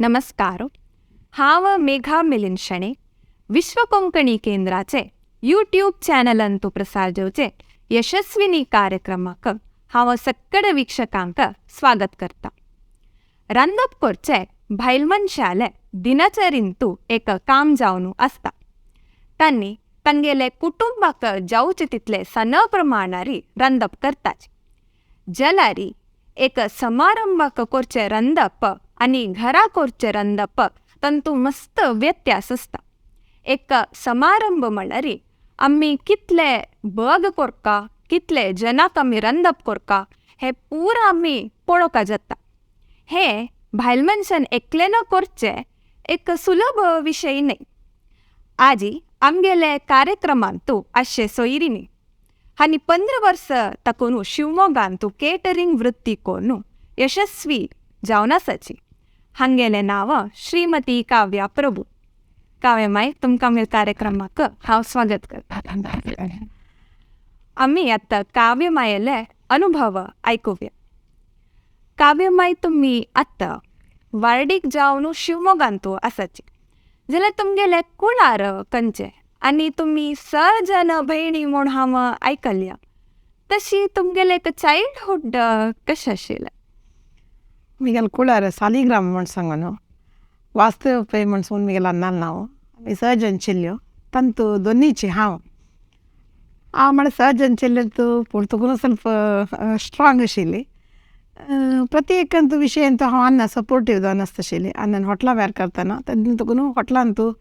नमस्कार. हांव मेघा मिलिंद शणै, विश्व कोंकणी केंद्राचे यूट्यूब चॅनलांतु प्रसार जावचे यशस्विनी कार्यक्रमाक हांव सक्कड वीक्षकांक स्वागत करता. रांदप करचे बायल मनशाले दिनचरींतु एक काम जावन आसता. तांणी तांगेले कुटुंबाक जावचे तितले सण प्रमाणारी रांदप करताची. जाल्यार एक समारंभाक करचें रांदप आनी घरा करचें रांदप तांतू मस्त व्यत्यास आसता. एक समारंभ म्हणल्यार आमी कितले बग करता, कितले जनाक आमी रांदप करता हें पुरा आमी पळोवपाक जाता. हें बायल मनशान एकल्यान करचें एक सुलभ विशय न्हय. आजी आमगेले कार्यक्रमांतू आसचे सोयरिनी आनी 15 वर्सां ताकून शिवमोगांतू केटरींग वृत्ती करून यशस्वी जावन आसाची. हांगेलें नांव श्रीमती काव्या प्रभू. काव्यमाय, तुमकां आमगे कार्यक्रमाक हांव स्वागत करता. आमी आतां काव्यमायेले अनुभव आयकुया. काव्यमाय, तुमी आतां वार्डीक जावन शिवमोगांतू आसाची, जाल्यार तुमगेलें कुळार खंयचें आनी तुमी स जण भयणी म्हूण हांव आयकल्या, तशी तुमगेलें एक चायल्डहूड कशें आशिल्लें? मिगेल कुळार सालिग्राम म्हण सांगून वास्तव पै म्हण सांगून मिगेल अन्नाल नांव. आमी स जण चेल्यो, तांतू दोनीची हांव. हांव म्हळ्यार स जण चेल्यो पूण तुकून ಸ್ವಲ್ಪ स्ट्रांग आशिल्ली. प्रत्येकांतू विशयांतू हांव अन्ना सपोर्टीव जावन आसता आशिल्ली. अन्नान हॉटला वेर करतना तेन्ना तुकून हॉटलांतू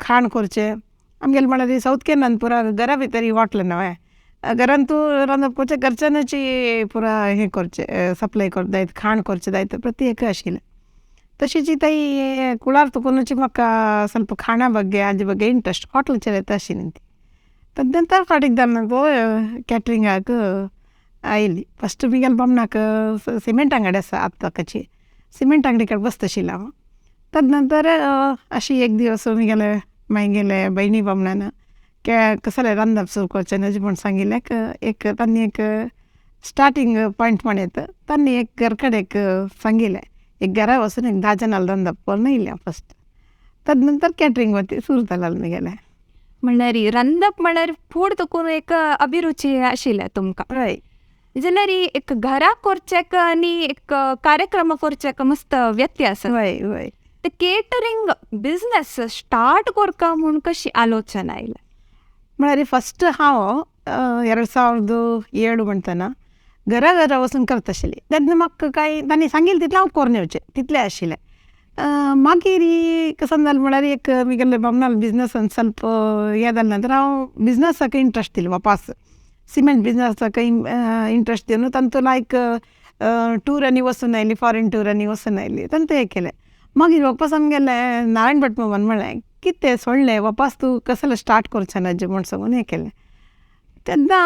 खाण करचें. आमगेलें म्हळ्यार सावथ केन्नान पुरा घरा भितर हॉटल न्हय, घरांतू रांदप करचें, घरच्यांची पुरा हें करचें, सप्लाय कर जायत, खाण करचें जायत, प्रत्येक आशिल्लें. तशीच ताई कुळार तुकुनूच म्हाका ಸ್ವಲ್ಪ खाणा ಬಗ್ಗೆ हाजे ಬಗ್ಗೆ इंट्रस्ट, हॉटल चलयता आशिल्ली ती. तदनंतर फाटीक जालें कॅटरिंगाक आयली. फस्ट मिगेल बामणाक सिमेंट अंगडी आसा आतांची, सिमेंट अंगडी कडेन बसता आशिल्लें हांव. तदनंतर अशी एक दिवस मिगेले मागीले भयणी बामणान कसलें रांदप सुरू करचें नज म्हूण सांगिल्लें. एक तांणी एक स्टार्टींग पॉयंट म्हण येता, तांणी एक घर कडेन एक सांगिल्लें, एक घरा वचून एक 10 जणां रांदप करून येयलें हांव फस्ट. तदनंतर कॅटरींग वती सुरू जालें मिगेलें. म्हणल्यार रांदप म्हणल्यार फूड तुकून एक अभिरुची आशिल्लें तुमकां. हय. जाल्यार एक घरा करचेक आनी एक कार्यक्रम करचेक मस्त व्यत्यास. हय हय. ते केटरींग बिजनेस स्टार्ट करका म्हूण कशी आलोचना आयली? म्हळ्यार फस्ट हांव 2007 म्हणटना घरा घरा वचून करता आशिल्ली. तेन्ना म्हाका कांय तांणी सांगिल्लें तितलें हांव करून येवचें तितलें आशिल्लें. मागीर कसो जालें म्हळ्यार एक मिगेले बामणालो बिजनसान ಸ್ವಲ್ಪ हें जालें नंतर हांव बिजनसाक इंट्रस्ट दिलो वापास. सिमेंट बिजनसाक इंट्रस्ट दिवन तांतू लायक टुरांनी वचून आयली, फॉरेन टुरांनी वचून आयली, तांतू हें केलें. मागीर वापस आमगेले नारायण भट मामान म्हळें, कितें सोडलें वापस तूं कसलें स्टार्ट करचें ना म्हण सांगून हें केलें. तेन्ना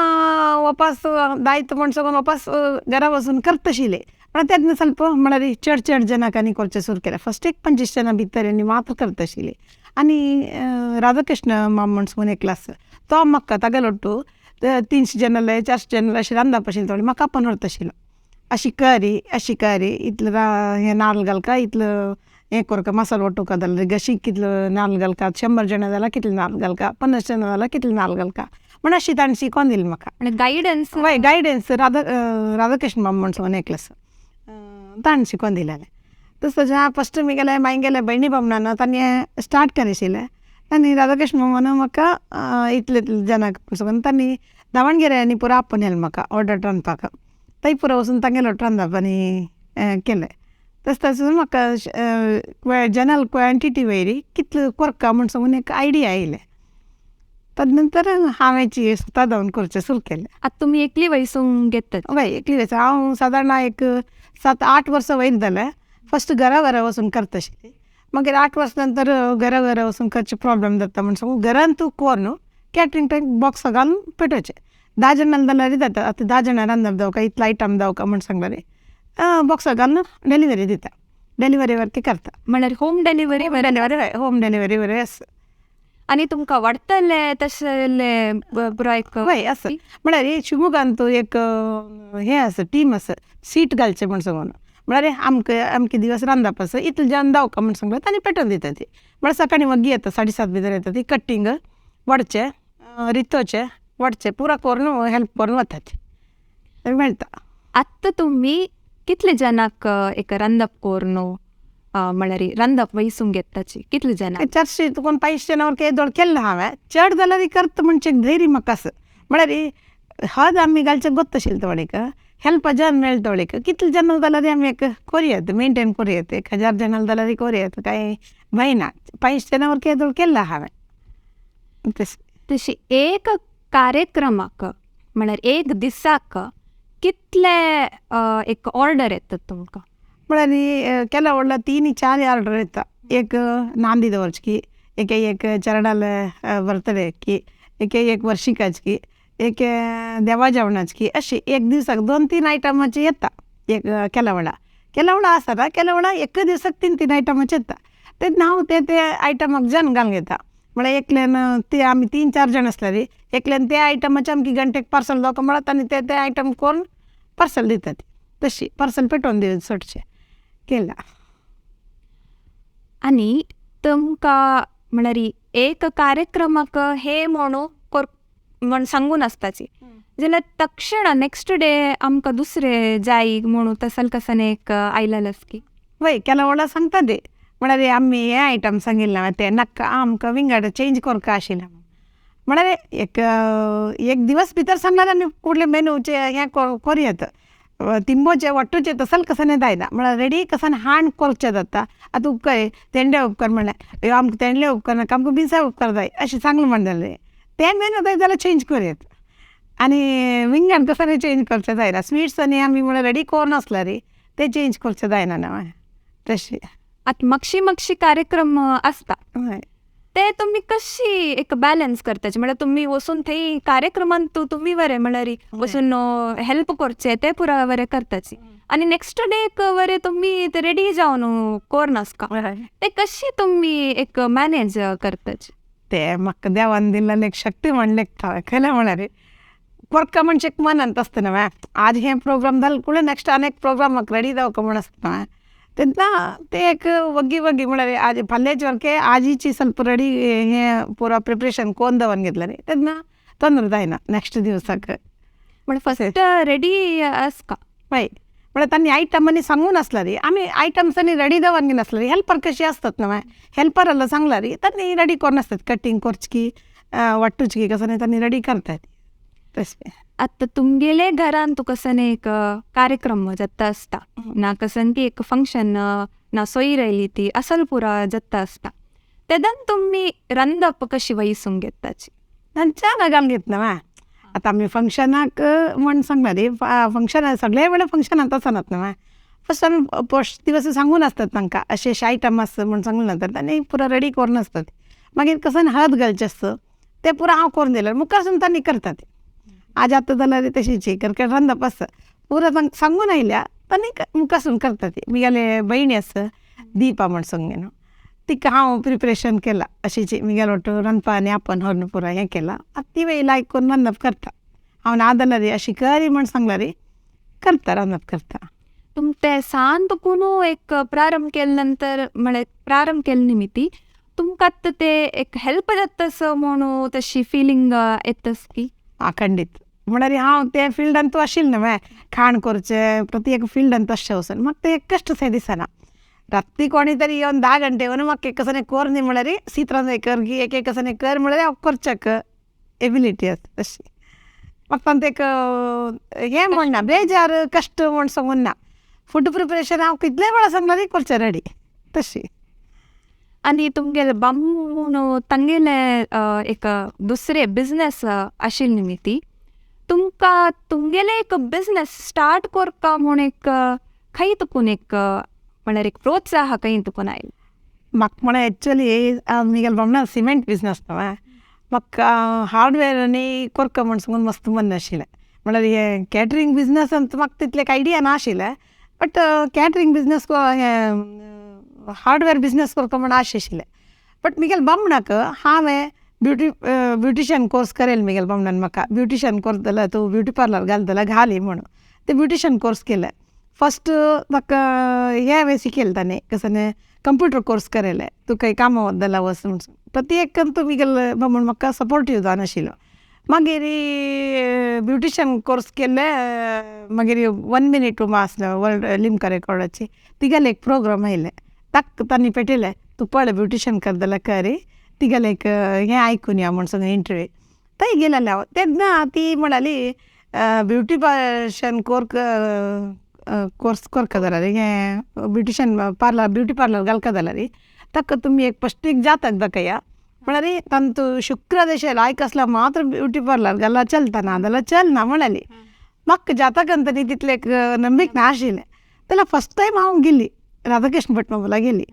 वापस जायत म्हण सांगून वापस घरा वचून करता आशिल्ली. पण तेन्ना ಸ್ವಲ್ಪ म्हळ्यार चड चड जणांक आनी करचें सुरू केलें. फस्ट एक 25 जणां भितर आनी मात्र करता आशिल्ली. आनी राधाकृष्ण माम म्हण सांगून एकलो आसा, तो म्हाका तागेलो ಒಟ್ಟು 300 जणांले 400 जणांले अशें रांदप आशिल्लें, थोडें म्हाका आपोवन व्हरता आशिल्लो. अशी करी अशी करी, इतलें हें नाल्ल घालका, इतलो हें करका, मसालो वांटूंक जाल्यार अशी कितलो नाल्ल घालका, 100 जाणां जाल्यार कितलो नाल्ल घालका, 50 जाणां जाल्यार कितलो नाल्ल घालका म्हण अशी ताणें शिकोवन दिलें म्हाका. गायडन्स. हय, गायडन्स राधा राधाकृष्ण माम म्हण सांगून एकलो आसा, ताणें शिकोवन दिलेलें. तशें हांव फस्ट मिगेले मागीले भयणी बामणान तांणी स्टार्ट करी आशिल्लें. तांणी राधाकृष्ण मामान म्हाका इतले इतले जणांक सांगून तांणी दावणगिरे आनी पुरा आपोवन व्हेलें म्हाका ऑर्डर रांदपाक. थंय पुरो वचून तांगेलो रांदप आनी केलें. तशें तशें म्हाका जनरल क्वॉन्टिटी वयरी कितले करका म्हण सांगून एक आयडिया आयलें. तदनंतर हांवेंची स्वता जावन करचें सुरू केलें. आतां तुमी एकली वयसूंक घेतात? हय, एकली वयता हांव. सादारण एक 7-8 वर्सां वयर जालें. फस्ट घरा घरा वचून करता आशिल्ली, मागीर 8 वर्सां नंतर घरा घरा वचून करचें प्रोब्लम जाता म्हण सांगून घरान तूं कोन्न कॅटरींग टायप बॉक्सां घालून पेटोवचें. 10 जाणां जाल्यार जाता. आतां 10 जाणां रांदप जावका, इतलो आयटम जावका म्हण सांगल्यार बॉक्सां घालून डेलिवरी दिता, डेलिवरी वर्क करता. म्हणल्यार home delivery? Home delivery, home delivery बरें आसा. आनी तुमकां वाडटलें तशें पुराय? हय, आसा. म्हळ्यार शिमोगांत एक हें आसा, टीम आसा, सीट घालचें म्हण सांगून. म्हळ्यार आमकां अमके दिवस रांदप आसा इतलें जेवण जावका म्हण सांगलें तांणी पेटोवन दिता ती. म्हळ्यार सकाळीं वग्गी येता 7:30 भितर येता ती कट्टींग वाडचें रितोचें वाडचें पुरा करून हेल्प करून वता ती मेळटा. आत्तां तुमी कितले जणांक एक रांदप करून म्हळ्यार रांदप वयसूंक घेताची कितले जाणां? 400 तुका 500 जणांवर केदोळ केल्लें हांवें चड जाल्यार करता म्हणचे धैर्य म्हाका आसा. म्हळ्यार हद आमी घालचें गोत्त आशिल्लें तोवळीक हेल्प जन मेळ तोवळीक कितले जन जाल्यार आमी एक कोरयेत मेंटेन कोरयेत 1000 जणां जाल्यार कोरयेत कांय भंय ना. 500 जणांवर केदोळ केल्लें हांवें तशें. तशी एक कार्यक्रमाक म्हळ्यार एक दिसाक कितले एक ऑर्डर येतात तुमकां? म्हळ्यार केला व्हडलो 3-4 ऑर्डर येता. एक नांदी दवरची, एक एक चरडाले बर्थडे की, एक एक वर्षिकाची, एक देवा जेवणाची, अशी एक दिवसाक 2-3 आयटमाची येता. एक केला वेळा केला वेळा आसता केला वेळा एक दिवसाक 3-3 आयटमाची येता. तेन्ना हांव ते ते आयटमाक जन घालून घेता. म्हळ्यार एकल्यान ते आमी 3-4 जाण आसल्यार एकल्यान ते आयटमाचे आमकां घंटेक पार्सल जावका म्हळ्यार आनी ते ते आयटम करून पार्सल दितात. तशी पार्सल पेटोवन दिवन चडशें केलां. आनी तुमकां म्हळ्यार एक कार्यक्रमाक हे म्हणून म्हण सांगून आसताची जाल्यार तक्षण नेक्स्ट डे आमकां दुसरे जाय म्हणून तसल कसन एक आयलेलें की? वय केला व्हडा सांगता ते म्हळ्यार आमी हे आयटम सांगिल्लें ते नाका आमकां विंगड चेंज करका आशिल्लें. म्हळ्यार एक एक दिवस भितर सांगल्यार आमी कुडले मेनूचे हें कोरयेत तिंबोचे वट्टूचे तसल कसन जायना. म्हळ्यार रेडी कसन हाण करचें जाता. आतां उपकार तेंडे उपकार म्हणलें आमकां तेंडले उपकार नाका आमकां बिनसां उपकार जाय अशें सांगलें म्हण जालें तें मेनू जाय जाल्यार चेंज कोरयेत आनी विंगड कसन चेंज करचें जायना. स्विट्स आनी आमी म्हळ्यार रेडी कोन्न आसल्यार ते चेंज करचें जायना न्हय तशें. आतां मातशी मातशी कार्यक्रम आसता हय ते तुमी कशी एक बॅलन्स करताची? म्हळ्यार तुमी वचून थंय कार्यक्रमांत तुमी बरें म्हळ्यार वचून हेल्प करचे ते पुरा बरें करताची आनी नेक्स्ट डेक बरें तुमी ते रेडी जावन कोरनासका ते कशी तुमी एक मॅनेज करताची? ते म्हाका देवान दिल्लें एक शक्ती म्हण लेखता खरें म्हळ्यार कोरका म्हणचे एक मनांत आसता न्हय आज हें प्रोग्राम जालें कुडे नेक्स्ट आनी एक प्रोग्रामाक रेडी जावका म्हण आसता तेन्ना ते एक वग्गी वग्गी म्हळ्यार आज फाल्याचे सारके आजीची ಸ್ವಲ್ಪ रेडी हें पुरा प्रिपरेशन कोन्न दवरून घेतलें तेन्ना ತೊंದರೆ जायना नेक्स्ट दिवसाक. म्हळ्यार फस्ट रेडी आसका? हय म्हळ्यार तांणी आयटम आनी सांगून आसल्यार आमी आयटम्स आनी रेडी दवरून नासल्यार हेल्पर कशी आसतात न्हय हेल्पर ಎಲ್ಲ सांगल्यार तांणी रेडी करून आसतात कटींग करची वाटूची कसं तांणी रेडी करतात तशें. आतां तुमगेले घरान तुका कसन एक कार्यक्रम जाता आसता ना कसन की एक फंक्शन ना सोय रायली ती असल पुरा जाता आसता तेदन तुमी रांदप कशी वयसूंक घेताची? तांच्या घालून घेत न्हय. आतां आमी फंक्शनाक म्हण सांगला फंक्शन सगळे वेळा फंक्शनाक वचनात न्हय. फस्ट आमी फस्ट दिवस सांगून आसतात तांकां अशें अशें आयटम आसा म्हण सांगून नंतर तांणी पुरा रेडी करून आसतात. मागीर कसन हळद घालचें आसता तें पुरा हांव करून दिल्यार मुखार तांणी करतात. आज आतां जाल्यार तशीच कर रांदप आसता पुरा तांकां सांगून आयल्या तांणी मुखासून करतात. म्हगेले भयणी आसा दीपा म्हण सांग न्हू तिका हांव प्रिपरेशन केलां अशीच म्हगेलो वट्टू रांदपा आनी आपण व्हरून पुरा हें केलां. आतां ती लायक करून रांदप करता. हांव ना जाल्यार अशी करी म्हण सांगल्यार करता रांदप करता. तुम ते सान तुकून एक प्रारंभ केले नंतर म्हळ्यार प्रारंभ केले निमित्ती तुमकां आतां ते एक हेल्प जाता असो म्हणून तशी फिलींग येतस की? आं खंडीत. म्हळ्यार हांव ते फिल्डान तूं आशिल्लें न्हय खाण करचें प्रति एक फिल्डान तशें वचून म्हाका तें कश्ट शें दिसना. राती कोणी तरी येवन 10 घंटे येवन म्हाका एक कसाने कोर न्ही म्हळ्यार शीत रांदय कर गी एक एक कसाने कर म्हळ्यार हांव करच्याक एबिलिटी आसा तशी. म्हाका तांकां एक हें म्हणना बेजार कश्ट म्हण सांगून ना. फूड प्रिपरेशन हांव कितले वेळा सांगल्यार करचें रेडी तशी. आनी तुमगेले बामूण तांगेले एक दुसरे बिजनेस आशिल्ले निमित्ती तुमकां तुमगेले एक बिजनेस स्टार्ट करपा म्हूण एक खंय तुकून एक म्हळ्यार एक प्रोत्साह खंय तुकून आयलो? म्हाका म्हळ्यार एक्चुअली म्हगेले बामणान सिमेंट बिजनस न्हय म्हाका हार्डवेर आनी कोरका म्हण सांगून मस्त मन आशिल्लें. म्हळ्यार हें कॅटरींग बिजनस म्हाका तितलें आयडिया नाशिल्लें बट कॅटरींग बिजनस हें हार्डवेर बिजनस करपा म्हण आश आशिल्लें. बट म्हगेले बामणाक हांवें ब्युटिशन कोर्स करेल म्हगेले बामणान म्हाका ब्युटिशन कोर्स जाल्यार तूं ब्युटी पार्लर घाल जाल्यार घाली म्हणून तें ब्युटिशन कोर्स केलें. फर्स्ट ताका हें हांवें शिकयलें ताणें कसलें कंप्युटर कोर्स करयलें, तूं खंय कामां वता जाल्यार वच म्हूण. प्रत्येक तुमी गेले बामण म्हाका सपोर्टीव जावन आशिल्लो. मागीर ब्युटिशन कोर्स केलें. मागीर वन मिनीट उमा आसलें वर्ल्ड लिमका रेकॉर्डाची, तिगेलें एक प्रोग्राम आयलें, ताक तांणी पेटयलें, तूं पळय ब्युटिशन करता जाल्यार कर, तिगेलें एक हें आयकून या म्हूण सांगून इंटरव्यू. थंय गेलेलें हांव, तेन्ना ती म्हणाली ब्युटिशन कोर्स कोरका जाल्यार हें ब्युटिशन पार्लर, ब्युटी पार्लर घालका जाल्यार ताका तुमी एक फस्टीक जातक दाखया म्हळ्यार तांतू शुक्र दशे लायक आसल्यार मात्र ब्युटी पार्लर घाल्यार चलता, नाजाल्यार चलना म्हणाली. म्हाका जातकान तरी तितलें एक नंबीक नाशिल्लें. जाल्यार फस्ट टायम हांव गेली, राधाकृष्ण भट मामाल्या गेली.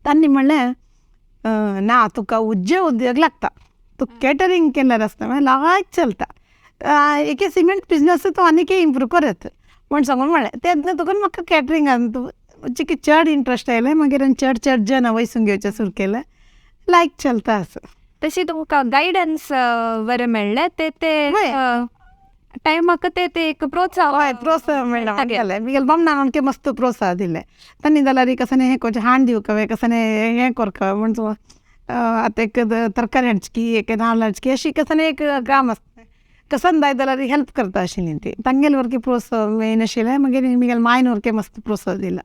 तांणी म्हणलें ना तुका उज्जे उद्योग लागता, तुका कॅटरींग केल्यार आसता मागीर लायक चलता, एके सिमेंट बिजनस तूं आनीकय इम्प्रूव करत म्हण सांगून म्हणलें. तेन्ना तुका म्हाका कॅटरिंगान चिकी चड इंट्रस्ट आयलें. मागीर हांवें चड चड जाणां वयसून घेवचें सुरू केलें, लायक चलता आसा. तशी तुमकां गायडन्स बरें मेळ्ळें ते ते टायमाक ते ते एक प्रोत्साहन. हय, प्रोत्साहन मेळ्ळें म्हाका. मुगेले बामणान आमगे मस्त प्रोत्साह दिलें. तांणी जाल्यार कसलें हें कोरचें, हाण दिवंक कसलें हें कोरका म्हण, आतां एक तरकारी हाडची एक नाल्ल हाडची अशी कसलें एक काम आसता, कसन जाय जाल्यार हेल्प करता आशिल्लीं तीं. तांगेले वरवीं प्रोत्साहन मेळनाशिल्लें. मागीर मुगेले मांयन वरकें मस्त प्रोत्साह दिलां.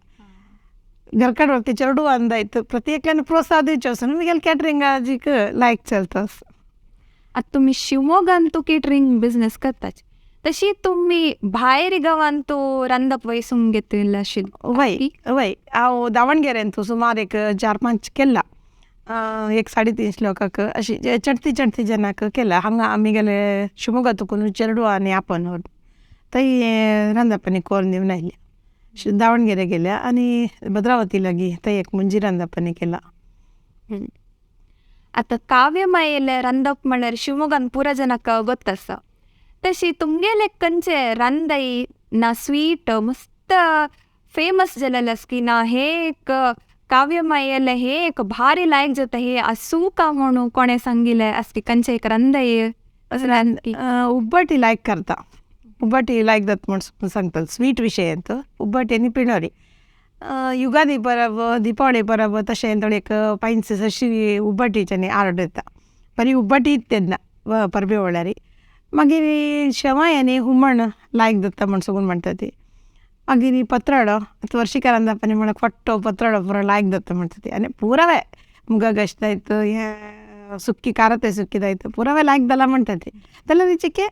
घरकडे वरकें चेडवान जायत प्रत्येकल्यान प्रोत्साह दिवचें आसा न्हू. मुगेलें कॅटरिंग आजीक लायक चलता. आतां तुमी शिवमोगान तूं केटरींग बिजनेस करताच, तशी तुमी भायर गांवान तूं रांदप वयसून घेतिल्लें आशिल्लें? वय वय, हांव दावणगेरेंत सुमार एक 4-5 केला, एक 350 लोकांक अशी चडती चडती जनाक केला. हांगा आमगेले शिमोगा तुकून चेडवां आनी आपन थंय रांदप कोन्न दिवन आयल्या. दावणगेरे गेल्या आनी भद्रावती लागीं थंय एक मुंजी रांदपानी केला. आतां काव्यमायेलें रांदप म्हणल्यार शिवमोगान पुरा जनाक गोत्तासा. तशी तुमगेले खंयचे रांदई ना स्वीट मस्त फेमस जालेलें आसा की ना हे एक काव्यमायेलें हे एक भारी लायक जाता हे आसूं का म्हणून कोणें सांगिल्लें आसली खंयचे एक रांदई? उब्बटी लायक करता, उब्बटी लायक जाता म्हूण सांगता. स्वीट विशयांत उब्बटी आनी पिणोरी. युगादी परब, दीपावळी परब तशें थोडे एक 5-6 उब्बटीच्यानी आर्डर येता, बरी उब्बटी तेन्ना परबे वेळारी. मागीर शेवाय आनी हुमण लायक जाता म्हण सगून म्हणटा ती. मागीर पत्राडो आतां वर्षिका रांदपानी म्हळ्यार फट्टो पत्राडो पुरो लायक जाता म्हणटा ती. आनी पुरावे मुगा गश्त आयत, हें सुकी खारते सुकी जायत, पुरावे लायक जाला म्हणटा ती. जाल्यार चिके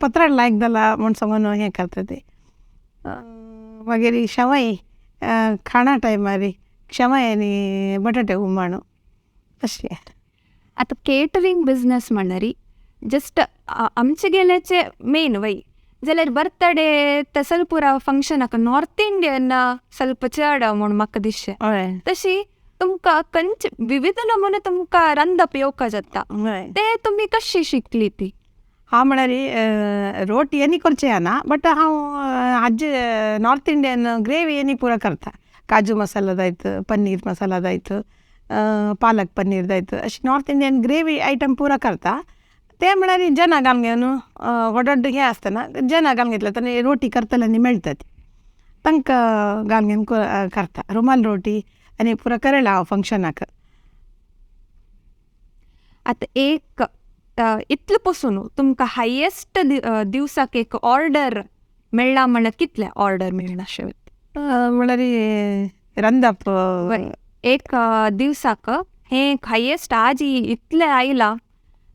पत्राडो लायक जाला म्हण सांगून हें करता ती. मागीर शेवाय खाणा टायमार शेवाय आनी बटाटे हुमण अशें. आतां केटरींग बिजनेस म्हणल्यार जस्ट आमचे गेल्याचे मेन वय जाल्यार बर्थडे तसल पुरा फंक्शनाक नॉर्थ इंडियन ಸ್ವಲ್ಪ चड म्हूण म्हाका दिसचें. हय. तशी तुमकां खंयचे विविध नमुने तुमकां रांदप येवका जाता, ते तुमी कशी शिकली ती? हांव म्हळ्यार रोटी आनी करचें येना, बट हांव हाजे नॉर्थ इंडियन ग्रेवी आनी पुरो करता. काजू मसाला जायत, पनीर मसाला जायत, पालक पनीर जायत, अशें नॉर्थ इंडियन ग्रेवी आयटम पुरो करता. ते म्हळ्यार जना घालून घेवन व्हड व्हड हें आसतना जना घालून घेतले आनी रोटी करतले आनी मेळटा ती तांकां घालून घेवन करता. रुमाल रोटी आनी पुरो करयला हांव फंक्शनाक. आतां एक इतले पसून तुमकां हायेस्ट दिवसाक एक ऑर्डर मेळ्ळा म्हणल्यार कितले ऑर्डर मेळ्ळा अशें? म्हळ्यार रांदप एक दिवसाक हे हायेस्ट आज इतलें आयलां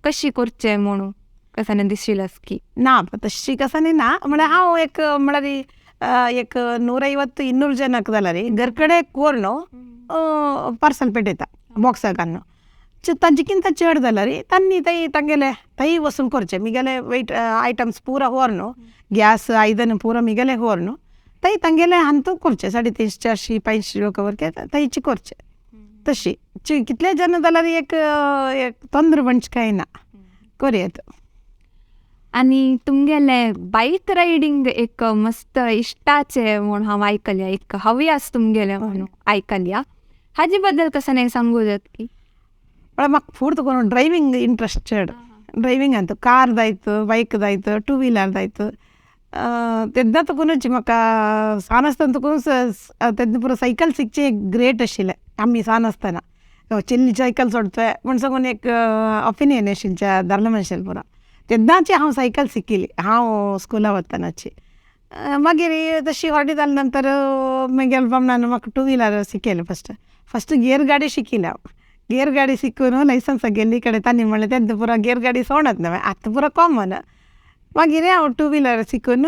कशी करचें म्हणून कसाने दिशिल्लें की? ना, तशी कसानी ना. म्हळ्यार हांव एक म्हळ्यार एक 150-200 ಜನಕ್ಕೆ जाल्यार घरकडे कोन्न पार्सल पेटयता बॉक्सा घालून. तांचे चड जाल्यार तांणी थंय तांगेले थंय वचून करचें. मुगेले वेट आयटम्स पुरा व्हरून, ग्यास आयदनां पुरा मुगेले व्हरून थंय तांगेले हातूंत करचें. 350, 400, 500 लोकां वरकें थंयचे करचें. तशी कितले जन जाल्यार एक ತೊಂದ್ರೆ म्हणचे कांय ना, करयेत. आनी तुमगेले बायक रायडींग एक मस्त इश्टाचें म्हूण हांव आयकल्या, एक हव्यास तुमगेलें म्हणून आयकल्या, हाजे बद्दल कसं सांगू जात की? म्हळ्यार म्हाका फूड तुका ड्रायवींग इंट्रस्ट चड. ड्रायविंगांत कार जायत, बायक जायत, टू व्हिलर जायत, तेन्ना तुकूनच म्हाका सान आसतना तुकूनच तेन्ना पुरो सायकल शिकचें एक ग्रेट आशिल्लें आमी सान आसतना चेल्ली सायकल सोडचें म्हूण सांगून एक ओपिनियन आशिल्लें दादले मनशाले पुरा तेन्नाची हांव सायकल शिकिल्ली हांव स्कुला वतनाची. मागीर तशी व्होडली जाले नंतर मागीर बामणान म्हाका टू व्हिलर शिकयलें फस्ट फस्ट गेर गाडी शिकिल्लें हांव. गेर गाडी शिकून लायसन्सा गेल्ली कडे तांणी म्हणलें तेन्ना पुरो गेर गाडी सोणत न्हू आतां पुरो कॉमन. मागीर हांव टू व्हिलर शिकून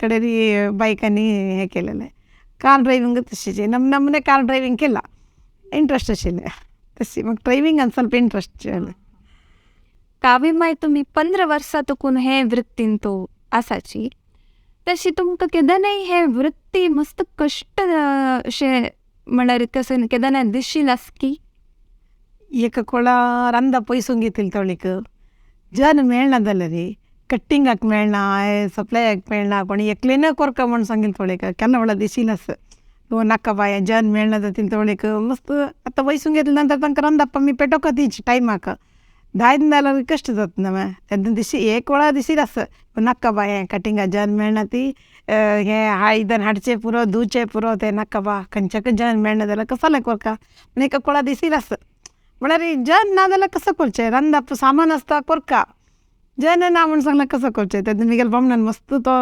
कडेरी बायकांनी हें केलेलें. कार ड्रायव्हींग तशीच नम नमने कार ड्रायव्हींग केलां, इंट्रस्ट आशिल्लें तशी म्हाका ड्रायव्हिंगान ಸ್ವಲ್ಪ इंट्रस्ट. काव्यमाय तुमी 15 वर्सां तुकून हे वृत्तीन तो आसाची तशी तुमकां केदनाय हे वृत्ती मस्त कश्ट अशें म्हळ्यार कशें केदनाय दिशील आसकी? एक कोಳ ರಂದ ಪೊಯ್ಸುಂಗಿತ್ತಿಲ್ ತೊಳಿಕ್ ಜನ ಮೇಳ್ನ जाल्यार कट्टिंगाक मेळना, सप्लायाक मेळना, कोणी एकलेन कोरका म्हण सांगिल तोळीक केन्ना व्हडलो दिशील आस नाका बाय जन मेळना जातील तोळीक मस्त. आतां वयसूंक घेतले नंतर तांकां रांदप आमी पेटोवका दीच टायमाक दायन जाल्यार कश्ट जाता न्हू तेन्ना दिशी एक वेळा दिशील आस नाका बाय कटिंगा जन मेळना ती हें आयदन हाडचें पुरो धुवचें पुरो तें नाका बा खंयच्याकूय जन मेळना जाल्यार कसाले कोरका म्हण एक कोळा दिशील आस. म्हळ्यार जन ना जाल्यार कसो करचें रांदप सामान आसता कोरका जन ना म्हण सांगल्यार कसो करचें. तेन्ना म्हगेल्या बामणान मस्त तो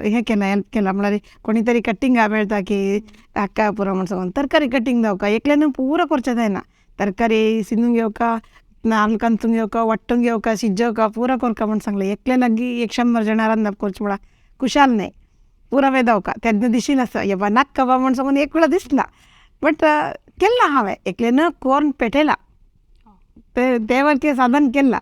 हें केलां, हेल्प केलां. म्हळ्यार कोणी तरी कट्टिंगा मेळता की हाका पुरो म्हण सांगून तरकारी कटींग जावका एकल्यान पुरो करचें जायना, तरकारी शिनूंक घेवका, नाल्ल कंतूंक घेवका, वाट्टूंक घेवका, शिजोवका पुरो कोरका म्हण सांगलें. एकल्या लागीं एक 100 जाणां रांदप करचें म्हळ्यार खुशाल न्हय, पुरो जावका तेन्ना दिशील आसा ये नाक्का बा म्हण सांगून एक वेळा दिसलां बट केलां हांवें एकल्यान कोन्न पेटयलां तें देवाचें साधन केलां.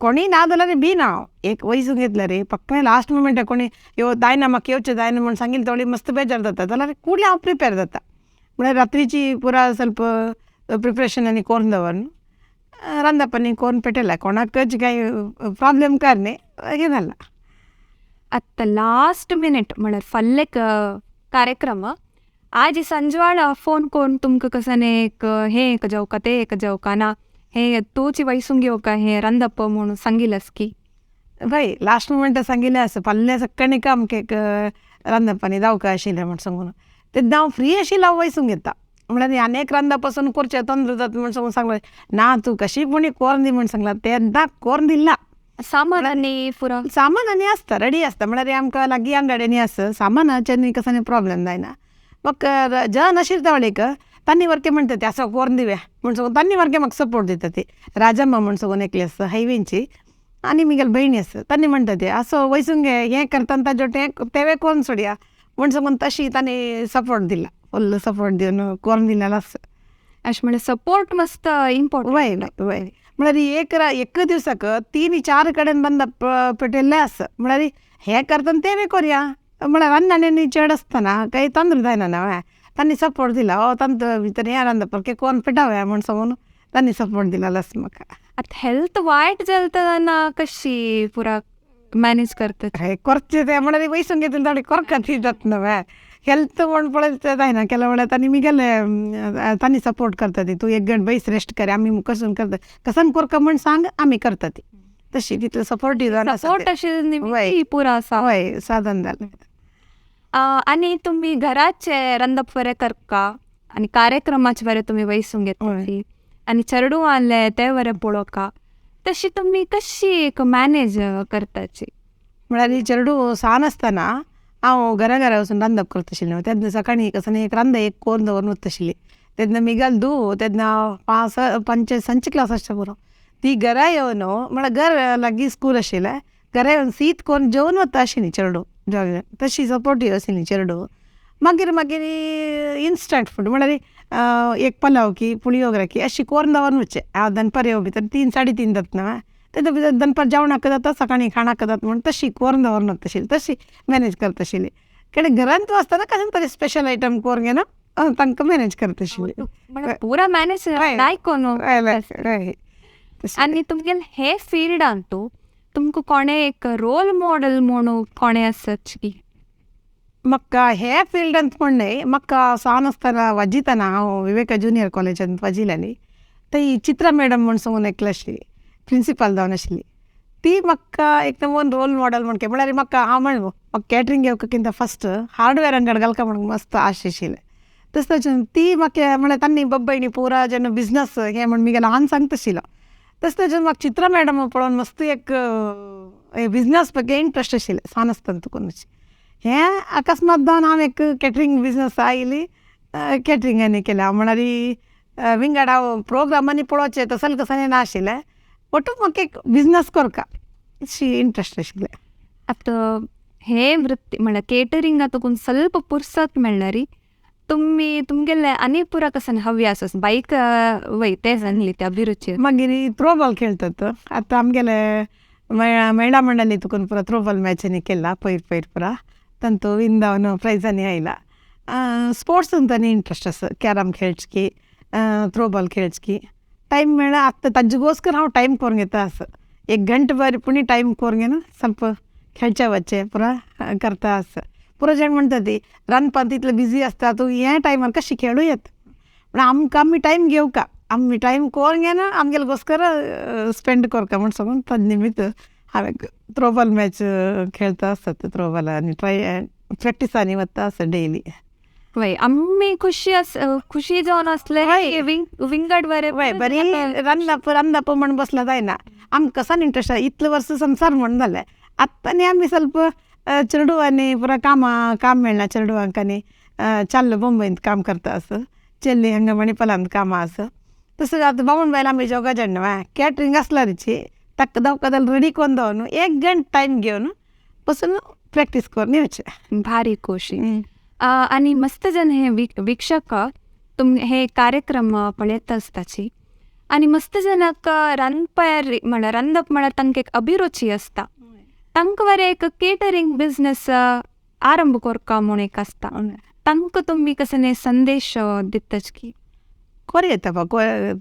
कोणीय ना जाल्यार बी ना हांव एक वयसूंक घेतलें रे पक्का लास्ट मुमेंटाक कोणी यो जायना म्हाका येवचें जायना म्हण सांगिल्लें तोवळी मस्त बेजार जाता जाल्यार कूडलें हांव प्रिपेर जाता. म्हळ्यार रात्रीची पुरा ಸ್ವಲ್ಪ प्रिपरेशन आनी कोन्न दवरन रांदप आनी कोन्न पेटयलां कोणाकच कांय प्रोब्लेम कर न्ही हें जालां. आतां लास्ट मिनीट म्हळ्यार फाल्यां कार्यक्रम आज सांजवाळा फोन कोन्न तुमकां कसाने एक हें एक जावका तें एक जावका ना हें तूंच वयसूंक घेवका हें रांदप म्हणून सांगिलास की? वय लास्ट मुमेंट सांगिल्लें आसा फाल्यां सकाळीं आमकां एक रांदप आनी जावका आशिल्लें म्हण सांगून तेन्ना हांव फ्री आशिल्लें हांव वयसूंक घेता. म्हळ्यार आनी एक रांदप पासून करचें तोंदर जाता म्हण सांगून सांगलें ना तूं कशी पुणी कोन्न दी म्हण सांगलां तेन्ना कोन्न दिलां. सामान आनी पुरो सामान आनी आसता रेडी आसता म्हळ्यार आमकां लागीं अंगडिनी आसा सामानाचे आनी कसो प्रोब्लेम जायना. म्हाका जन आशिल्लें तवळीक तांणी वरकें म्हणटा ते असो कोन्न दिवया म्हण सांगून तांणी वरकें म्हाका सपोर्ट दिता ती राजम्मा म्हण सांगून एकली आसा हायवेंची आनी म्हगेली भयणी आसा तांणी म्हणटा ते असो वयसूंक हें करता ताजे तेंवें कोन्न सोडया म्हण सांगून तशी तांणी सपोर्ट दिला, फुल्ल सपोर्ट दिवन कोन्न दिलेलो आसा. अशें म्हळ्यार सपोर्ट मस्त इम्पोर्टंट. वय वय वय म्हळ्यार एक एक दिवसाक 3-4 कडेन रांदप पेटयल्लें आसा म्हळ्यार हें करता तें बी कोरया म्हळ्यार रांदन्यांनी चड आसतना कांय तोंदर जायना न्हू तांणी सपोर्ट दिला हो तांकां भितर हें रांदप कोन्न पेटावया म्हण सांगून तांणी सपोर्ट दिलेलो आसा म्हाका. आतां हेल्थ वायट जाता तेन्ना कशी पुरा मॅनेज करतात? हें करचें तें म्हळ्यार वयसूंक घेतलें थोडें कोरका ती जाता न्हू हेल्थ म्हण पळयत जायना केल्या वेळार तांणी म्हगेलें तांणी सपोर्ट करता ती तूं एक गण बैस रेस्ट कर आमी कसून करता कसन कोरका म्हण सांग आमी करता ती तशी तितले सपोर्टीव सपोर्ट अशें पुरो आसा. वय साधन जालें. आनी तुमी घराचे रांदप बरें करका आनी कार्यक्रमाचे बरें तुमी वयसूंक घेता आनी चेडूं आहलें तें बरें पळोवका तशी तुमी कशी एक मॅनेज करताची? म्हळ्यार चेडूं सान आसतना हांव घरा घरा वचून रांदप करता आशिल्लें तेन्ना सकाळीं कसो एक रांद एक कोन्न दवरून वता आशिल्ली तेन्ना म्हगेलें धूव तेन्ना पांच पंच संच क्लास आसचें पुरो ती घरा येवन म्हळ्यार घर लागीं स्कूल आशिल्लें घरा येवन शीत कोन्न जेवन वता आशिल्लीं चेडूं तशी सपोर्टीव आशिल्लीं चेडूं. मागीर मागीर इन्स्टंट फूड म्हळ्यार एक पलाव की पुळयोगरा की अशी कोन्न दवरून वचचें हांव दनपार येवं भितर 3 साडे 3 जाता न्हू तेजे भितर दनपार जेवणाक जाता सकाळीं खाणाक जाता म्हूण तशी कोन्न दवरून वता आशिल्ली तशी मॅनेज करता आशिल्ली. कित्याक घरांत तूं आसतना कशें तरी स्पेशल आयटम कोन्न घेवन तांकां मॅनेज करता आशिल्ली. म्हळ्यार पुरा मॅनेज नाय कोन्न. आनी तुमगेले हे फिल्डान तूं तुमकां कोणें एक रोल मॉडल म्हणून कोणें आसत की? म्हाका हे फिल्डांत म्हण न्हय म्हाका सान आसतना वाजयतना हांव विवेका जुनियर कॉलेजांत वाजयताली थंय चित्रा मॅडम म्हण सांगून एकलें आशिल्ली प्रिंसिपल जावन आशिल्ली. ती म्हाका एक नमून रोल मॉडल म्हण म्हळ्यार म्हाका हांव म्हण म्हाका कॅटरींग घेवपाकिंत फस्ट हार्डवेअर अंगड घालका म्हणून मस्त आशे आशिल्लें. तशें ती म्हाका म्हळ्यार तांणी बब्बयणी पुरा जेन्ना बिजनस हें म्हण मुगेलो ल्हान सांगता आशिल्लो. तशें तशें म्हाका चित्रा मॅडम पळोवन मस्त एक बिजनस ಬಗ್ಗೆ इंट्रस्ट आशिल्लें सान आसतना तुकून. हें अकस्मात जावन हांव एक कॅटरींग बिजनस आयली, कॅटरींग आनी केलें हांव. म्हळ्यार विंगड हांव प्रोग्रामांनी पळोवचें तसलें कसलें नाशिल्लें, बट म्हाका एक बिजनस करका अशी इंट्रस्ट आशिल्लें. आतां हे वृत्ती म्हळ्यार केटरिंगा तुकून ಸ್ವಲ್ಪ ಪುರ್ಸತ್ मेळ्ळरी तुमी तुमगेले आनी पुरा कसन हव्यास बाईक वयते सांगली ते अभिरुची. मागीर थ्रोबॉल खेळतात. आतां आमगेले महिळा मंडळी तुकून पुरा थ्रोबॉल मॅचांनी केला पयर पयर पुरा ತಂತು ವಿಂದವನು ಪ್ರೈಸನಿ ಆಯ್ಲ. ಸ್ಪೋರ್ಟ್ಸ್ ಅಂತಾನೆ ಇಂಟ್ರೆಸ್ಟ್ ಆಸ, ಕ್ಯಾರಮ್ खेळची, थ्रोबॉल खेळची. ಟೈಮ್ ಮೇಳ ಅತ್ತ ತಜ್ಜಿಗೋಸ್ಕರ ಹಾವು ಟೈಮ್ ಕೊರಂಗಿತ್ತ ಆಸ एक घंटे बारी पुणी टायम कोरगेन ಸ್ವಲ್ಪ खेळच्या वच्चे पुरा करता आस. पुरो जाण म्हणटा ती रांदपांत तितले बिजी आसता तूं, हे टायमार कशी खेळूं येता? पूण आमकां आमी टायम घेवका, आमी टायम कोरगेन आमगेलेगोस्कर स्पेंड कोरका म्हण सांगून तद निमित्त हांवें थ्रोबॉल मॅच खेळता आसत. थ्रोबॉल आनी ट्राय प्रॅक्टीस आनी वता आसा डेली. वय, आमी खुशी आस, खुशी जावन आसले विंगड बरे. वय, बरी रांदप रांदप म्हण बसला जायना, आमकां कसान इंट्रस्ट. इतले वर्स संवसार म्हण जालें, आतां आनी आमी ಸ್ವಲ್ಪ चेडवांनी पुरा कामां काम मेळना चेडवांक आनी चल्ल बोंबयंत काम करता आस, चेल्ली हांगा मणिपालांत कामां आसा. तशें आतां बामण बायल आमी जोगा जाण कॅटरींग आसल्यारची तक्क दवकदल रेडी कोन्न दवरून एक गंट टायम घेवन बसून प्रॅक्टीस करून येवचें. भारी खोशी. आनी मस्त जन हे वीक्षक तुम हे कार्यक्रम पळयत आसताची आनी मस्त जनाक रांदपार म्हळ्यार रांदप म्हळ्यार तांकां एक अभिरुची आसता, तांकां बरें एक केटरींग बिजनस आरंभ करका म्हूण एक आसता, तांकां तुमी कसले संदेश दितच की? कोर येता बा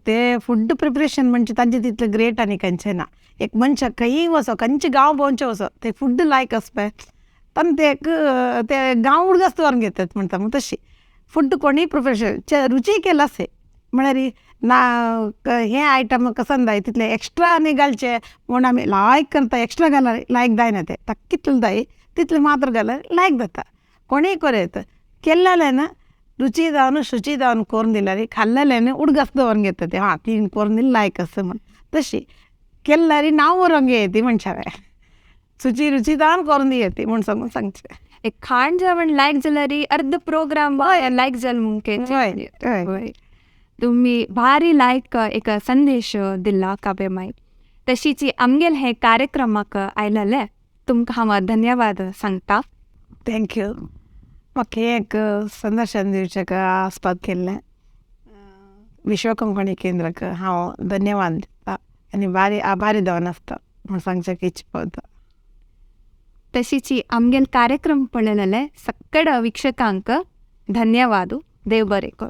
ते फूड प्रिपरेशन म्हणजे तांचे तितलें ग्रेट आनी खंयचें ना. एक मनशाक खंयी वचो, खंयचे गांव भोंवचे वचो, ते फूड लायक आसपय तांकां ते एक ते गांव उडगास दवरून घेतात म्हणटा मग. तशी फूड कोणीय प्रिपरेशन रुची केला आसे म्हळ्यार ना हें आयटम कसन जाय तितलें एक्स्ट्रा आनी घालचें म्हूण आमी लायक करता. एक्स्ट्रा घाल्यार लायक जायना, तें ताका कितलें जाय तितलें मात्र घाल्यार लायक जाता. कोणीय कोर येता, केल्लेलें रुची जावन शुची जावन कोरून दिल्यार खाल्लेलें उडगास दवरून घेता ते, हां तीन कोरून दिली लायक आसा म्हण. तशी केल्यार नांव बरोवंक येता मनशालें, शुची रुची जावन करून दियेती म्हूण सांगून सांगचें. एक खाण जेवण लायक जाल्यार अर्द प्रोग्राम लायक जाल म्हूण. तुम्ही भारी लायक एक संदेश दिला काव्य माई. तशीच आमगेल हे कार्यक्रमाक आयलेले तुमकां हांव धन्यवाद सांगता. Thank you. म्हाका एक संदर्शन दिवचें आस्पाद केल्लें विश्व कोंकणी केंद्राक हांव धन्यवाद दिता आनी बारी आभारी जावन आसता म्हूण सांगचें इच्छा पावता. तशीच आमगेल कार्यक्रम पळयलेले सक्कड वीक्षकांक धन्यवाद. देव बरें कर.